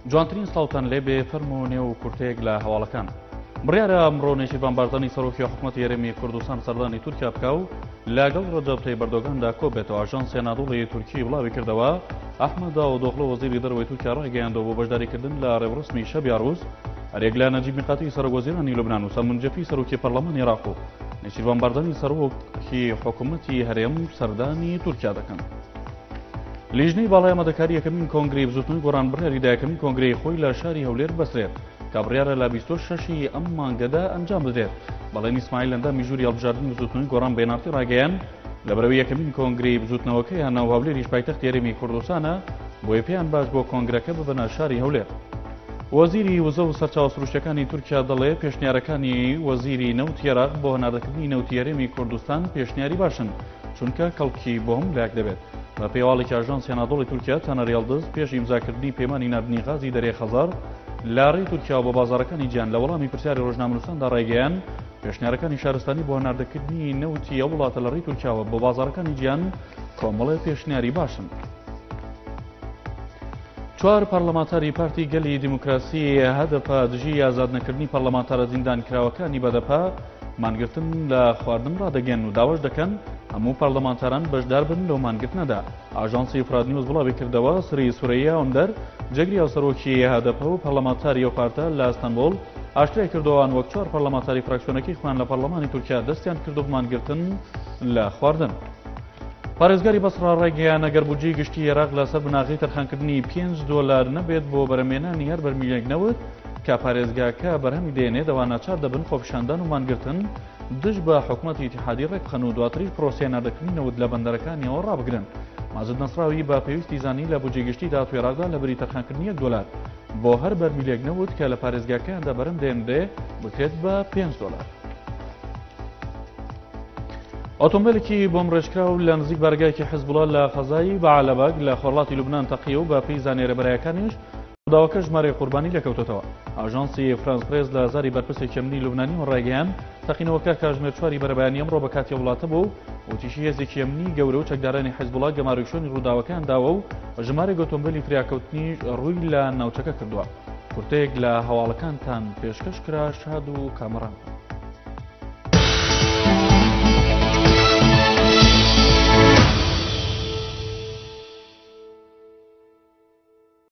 جوانترین سڵاوتان لێبێ فەرموو نێو کورتەیەک لە هەواڵەکان. بڕیارە ئەمڕۆ نێچیرڤان بارزانی سەرۆکی حکومەتی هەرێمی کوردستان سەردانی تورکیا بکا و لەگەڵ ڕەجەب تەیب ئەردۆگاندا کۆبێتەوە. ئاژانسی ئەنادۆڵی تورکی بڵاوی کردەوە، ئەحمەد داودئۆغڵۆ وەزیری دەرەوەی تورکیا ڕایگەیاندووە بۆ بەشداریکردن لە ڕێوڕەسمی شەبی عەرووس هەریەک لە نەجیب میقاتی سەرۆک وەزیرانی لوبنان و سەمون جەفی سەرۆکی پەرلەمانی عێراق و نێچیرڤان بارزانی سەرۆکی حکومەتی هەرێم سەردانی تورکیا دەکەن. لیژنەی باڵای ئامادەکاری یەکەمین کۆنگرەی بزوتنەوەی گۆڕان بڕیاریدا یەکەمین کۆنگرەی خۆی لە شاری هەولێر ببەسترێت کە بڕیارە لە 26 ی ئەم مانگەدا ئەنجام بدرێت. بەڵێن ئیسماعیل ئەندامی ژووری هەڵبژاردنی بزوتنەوەی گۆڕان بە ئێن ئاڕ تی ڕاگەیاند، لەبەرئەوەی یەکەمین کۆنگرەی بزوتنەوەکەیانە و هەولێریش پایتەختی هەرێمی کوردستانە، بۆیە پێیان باش بووە کۆنگرەکە ببەنە شاری هەولێر. وەزیری وزە و سەرچاوە سروشتیەکانی تورکیا دەڵێ، پێشنیارەکانی وەزیری نەوتی عێراق بۆ هەناردەکردنی نەوتی هەرێمی کوردستان پێشنیاری باشن، چونکە کەڵکی بۆ هەموو لایەک دەبێت. بە پێی هەواڵێکی ئاژانسی ئەنادۆڵی تورکیا، تانەر یەڵدز پێش ئیمزاکردنی پەیمانی ناردنی غازی دەریای خەزەر لە ڕێی تورکیاوە بۆ بازاڕەکانی جیهان لە وەڵامی پرسیاری ڕۆژنامەنووساندا ڕایگەیاند، پێشنیارەکانی شارستانی بۆ هەناردەکردنی نەوتی ئەو وڵاتە لە ڕێی تورکیاوە بۆ بازاڕەکانی جیهان کۆمەڵێ پێشنیاری باشن. چوار پەرلەمانتاری پارتی گەلی دیموکراسی هەدەپە دژی ئازادنەکردنی پەرلەمانتارە زیندانکراوەکانی بەدەپە مانگرتن لە خواردن ڕادەگەن و داواش دەکەن هەموو پەرلەمانتاران بەشدار بن لەو مانگرتنەدا. ئاژانسی فرات نیوز بڵاوی کردەوە، سری سورەیا ئۆندەر جێگری هاوسەرۆکی هەدەپە و پەرلەمانتاری ئەو پارتە لە ئەستەنبوڵ ئاشکرای کردەوە ئەوان وەک چوار پەرلەمانتاری فراکسیۆنەکەی خۆیان لە پەرلەمانی تورکیا دەستیان کردو بە مانگرتن لە خواردن. پارێزگاری بەسڕا ڕایگەیان ئەگەر بودجەی گشتی عێراق لەسەر بناغەی تەرخانکردنی 5 دۆلار نەبێت بۆ بەرەمێنانی هەر بەرمیلێک نەوت کە پارێزگاکە بەرهەمی دێنێت ئەوا ناچار دەبن خۆپیشاندان و مانگرتن دژ بە حکومەتی ئیتیحادی ڕێکبخەن و دواتریش پرۆسەی هەناردەکردنی نەوت لە بەندەرەکانیەوە ڕابگرن. ماجد نەسراوی بە پێویستی زانی لە بودجەی گشتی داهاتووی عێراقدا لە بری تەرخانکردنی یەک دۆلار بۆ هەر بەرمیلێک نەوت کە لە پارێزگاکەیاندا بەرهەم دێنرێ بکرێت بە 5 دۆلار. ئۆتۆمبیلێکی بۆمبڕێژکراو لە نزیک بارەگایەکی حزبوڵا لە قەزای بەعالەبەگ لە خۆرهەڵاتی لوبنان تەقیەوە و بە پێی زانیارە بەرایەکانیش ڕووداوەکە ژمارەی قوربانی لێکەوتۆتەوە. ئاژانسی فرانس پرێس لە زاری بەرپرسێکی ئەمنی لوبنانیەوە ڕایگەیاند، تەقینەوەکە کاژمێر چواری بەرەبەیانی ئەمڕۆ بە کاتی ئەو وڵاتە بووە و وتیشی هێزێکی ئەمنی گەورە و چەکدارانی حیزبوڵا گەمارۆی شوێنی ڕووداوەکەیان داوە و ژمارێک ئۆتۆمبێلی فریاکەوتنیش ڕووی لە ناوچەکە کردووە. کورتەیەک لە هەواڵەکانتان پێشکەش کرا، شاد و کامەران بن.